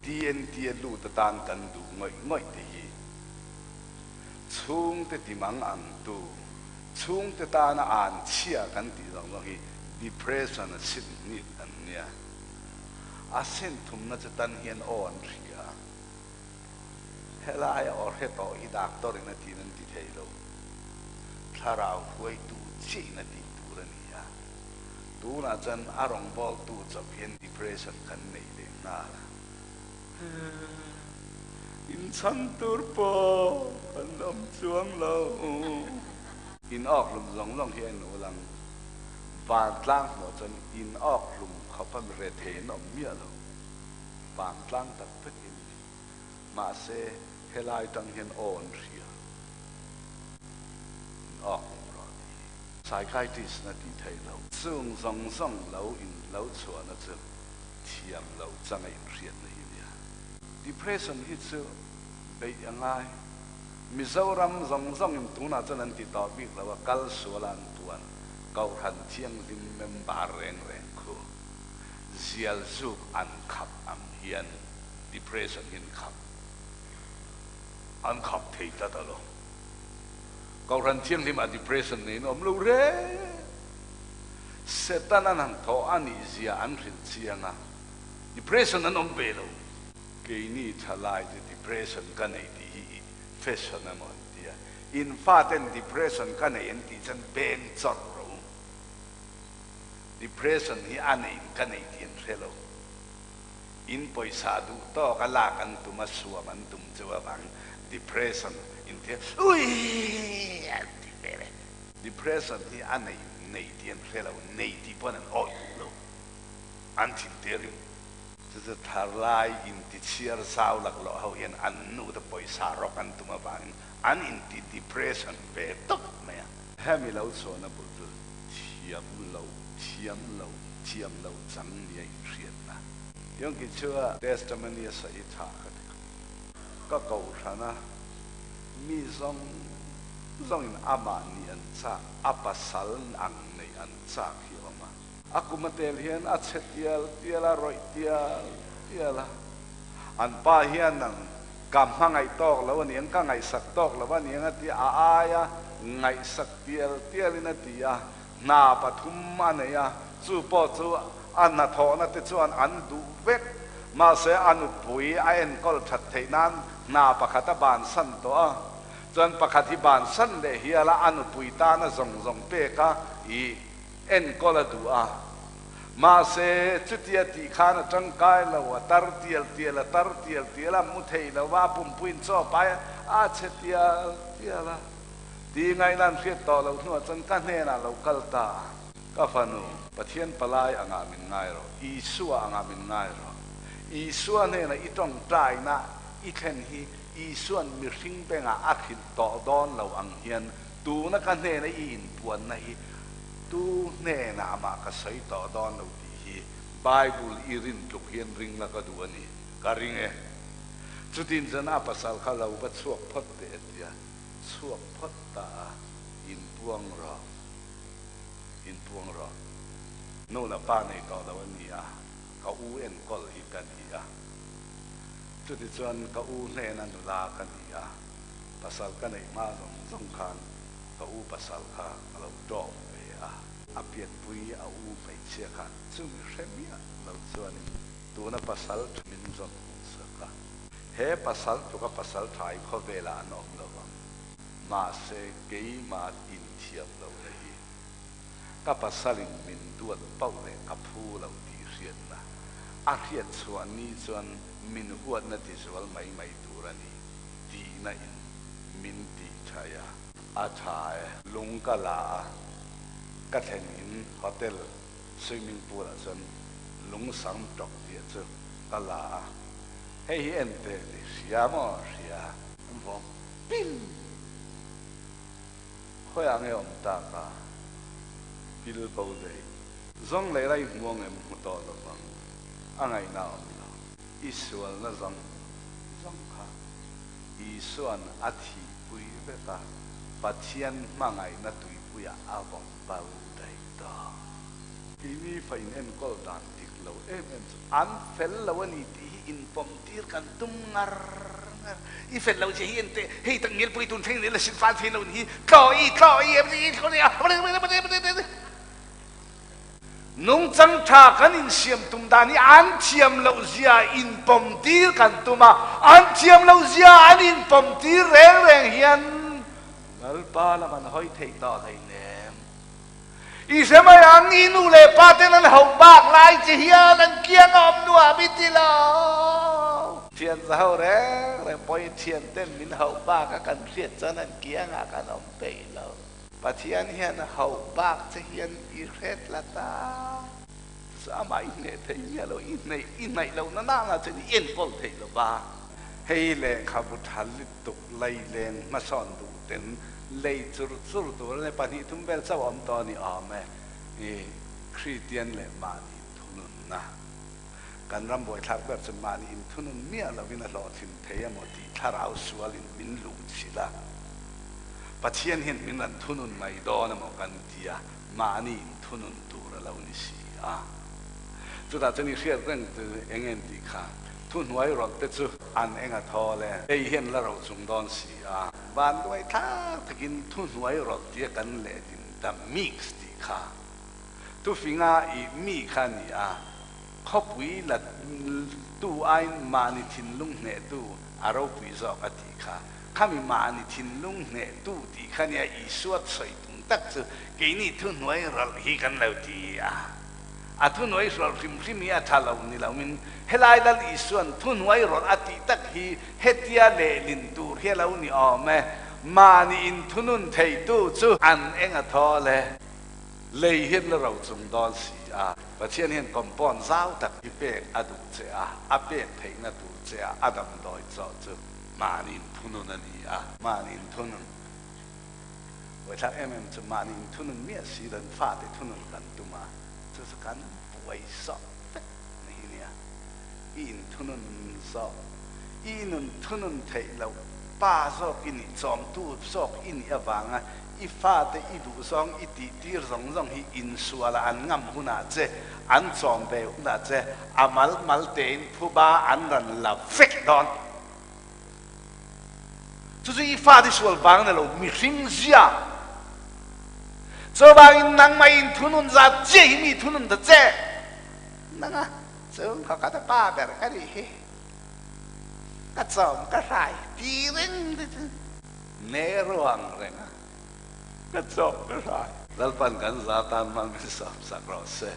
TNT a lut atan kan duh ngawih ngawih te hi chhungte timang ang tu, chhungte tana an chhia kan tih zawng zawng hi depression a sin hnit an nia. A sin thumna chu tan hian aw an hria. Helaia aw hre tawh hi doctor in a tin an ti thei lo. Thlarau hruaitu chiah in a tih tur a ni a. Tunah chuan a rawngbawltu chawp hian depression kan nei leh nghal a. Inchhan tur pawh kan awm chuang lo. In awk hlum zawng zawng hi a inul ang. Vantlang hmuh chuan in awk hlum khawp a rethei an awm miah lo. Vantlang tak vek in ni. Mahse helai tang hian aw an hria. In awk hlum rawh tih hi psychiatrist na tih theih loh. Chung zawng zawng lo in lo chhuahna chu thiam lo changa inhriatna hi nia. Depression hi chu beih a ngai. Mizoram zawng zawngin tunah chuan an ti tawh bik lo a, kal suala an puan Kohhran Thianghlim member reng reng khu zial zuk an khap ang hian depression hi an khap an khap thei tlat alawm. Kohhran Thianghlim ah depression neiin awm lo reng. Satan an han thawh a nih zia an hrilh chiang a, depression an awm ve lo. Keini thalai te depression ka nei tih hi i fashion emaw an ti a, in faten depression ka nei an tih chuan beng chawrh rawh u. Depression hi a neiin ka nei tih an hre lo. In pawisa duh tawk a lak an tum a, suam an tum chu avangin depression in ti a, uii an ti vel e. Depression hi a nei nei tih an hre lo, nei tih pawn an awih duh lo, an thin te rim. Chu chu tharlai inti chhiar zau laklawh ho hian an nu te pawisa rawk an tum avangin an inti depression ve tawp mai a. Hemi lo chhuahna bul chu thiam lo, thiam lo, thiam lo chang nia inhriatna. Yongki chu a testimony a sawi tha ka ti khawp. Ka kohhran a, mi zawng zawngin amah nih an chak, a pasal ang neih an chak hi a awm a. A kum a tel hian a chhe tial tial a, rawih tial tial a. An pa hian ang ka hmangaih tawk lo a niang, ka ngaihsak tawk lo a niang a ti a, a aia ngaihsak tial tialin a ti a, hna pathum a nei a, chu pawh chu a hnathawhna te chuan an duh vek. Mahse a nupui a enkawl that theih nan hna pakhat a bansan tawh a, chuan pakhat hi bansan leh hial a, a nupui tana zawng zawng pek a i enkawl a duh a. Mahse chutia tih khan a tangkai lo, a tar tial tial, a tar tial tial a, mu thei lo a, a pumpuiin chaw pai a, a chhe tial tial a. Ti ngaihna an hriat tawh loh hnuah chuan ka hnenah lo kal ta a, Ka fanu, Pathian palai angah min ngai rawh, Isua angah min ngai rawh. Isua hnenah i tawngtaina i thlen hi Isua'n mihring bengah a hrilh tawh dawn lo ang hian tuna ka hnena i inpuanna hi tu hnenah amah ka sawi tawh dawn lo tih hi Bible i rin tluk hian ring la ka duh a ni, ka ring e. Chutin chuan a pasal kha lo va chhuak phawt teh a ti a. Chhuak phawt ta a, inpuang rawh, inpuang rawh. Nu leh pa nei tawh lo a ni a, ka u enkawl hi ka ni a. Chutichuan ka u hnena nula ka ni a, pasal ka neih hma zawng zawng khan ka u pasal kha ka lo tawk ve a. A pianpui a u hmeichhia kha chumi hre miah lo chuanin tuna pasal tha min zawn hmuhsak a. He pasal tluka pasal tha hi khawvelah an awm lo vang. Mahse, keimah inthiam lohna hi ka pasalin min duat pauh leh ka phu lo tih hriatna a hriat chhuah ni chuan min huatna tizual mai mai tur a ni tihna in min tih thaih a. A tha e. Lung ka la a, ka thlen in hotel swimming pool ah chuan lung sam tawk tih chu ka la a. Hei hi en teh tih hria maw hria. An vawm pil. Khawiah nge awm tak a? Pil bo daih. Zawng leh rai hmu ang em hmu tawh lo vang. A ngaihna a awm lo. I sualna zawng zawng kha Isua'n a thihpui vek a, Pathian hmangaihna tuipuiah a vawm bo daih tawh. Keini fa in enkawl dan dik lo em em chu an fel lo a ni tih hi. In pawm tir kan tum ngar ngar. I fel lo che hi en teh, hei tak ngelpui tun thleng nen la sin fal thei lo ni hi, tlaw i, tlaw i, Nungchang tha kan insiam tum dan hi an thiam loh zia inpawm tir kan tum a, an thiam loh zia an inpawm tir reng reng hian Lalpa lam an hawi theih tawh hleinem. I hre mai ang, i nu leh pa ten an hauh bak lai che hian an kiang a awm nuam i ti lo. Thian za ho reng reng pawh hi thian ten min hauh bak a kan hriat chuan an kiangah kan awm peih lo. Pathian hian hauh bak che hian i hre tlat a, chu amah i hneh thei miah lo, i hneih i hnaih loh na nana chuan i enkawl theih lo va. Hei lehkhabu tha lutuk laileng hmasawn duh ten lei chur chur tur a ni, 2 3 vel chauh a awm tawh a ni awm e, i Kristian leh mahni thununna. Kan ram buaithlak ber chu mahni inthunun miah lovin a hlawhtlin thei emaw tih thlarau sualin min luh chhilh a. Pathian hian min rawn thunun mai dawn emaw kan ti a, mahni inthunun tur a lo ni si a. Chutah chuan i hriat reng chu eng en tih kha thuhnuai rawlh te chu an eng a thawl e, hei hian la ro chung dawn si a. Vanduai thlak takin thuhnuai rawlh tia kan lehlin ta mix tih kha thufinga i mi kha a ni a, khawpui la tu aiin mahni thinlung hnehtu a ropui zawk a tih kha. Khami mahni thinlung hnehtu tih kha nia Isua sawi tum tak chu keini thuhnuai rawlh hi kan lo ti a. A thuhnuai rawlh hrim hrim hi a tha lo ni loin helai Lal Isua'n thuhnuai rawlh a tih tak hi hetia lehlin tur hi a lo ni awm e. Mahni inthunun theitu chu an eng a thawl e. Lei hian la ro chung dawn si a. Pathian hian compound zau tak hi pek a duh che a, a pek theihna tur che a a damdawi chawh chu. Mahni inthunun a ni a. Mahni inthunun. Buaithlak em em chu mahni inthunun miah si lo in fate thunun kan tum a, chu chu kan buai zawh vek na hi nia. I inthunun zawh, i nun thunun theih loh pa zawk i nih, chawmtu zawk i nih avanga i fate i duh zawng i tih tir zawng zawng hi insuala an ngam hunah che, an chawm ve hunah che a mal mal tein phuba an rawn la vek dawn. Chu chu i fate sual vang ni lo, mihring zia. Chuvangin nangmah in thunun zat chiah hi mi thunun ta che. Nanga chung khaw ka ta pa ber ka nih hi. Ka chawm ka hrai ti reng te chu ne ruang reng a ka chawm ka hrai. Lalpan kan za tan mal min sawm sak rawh se.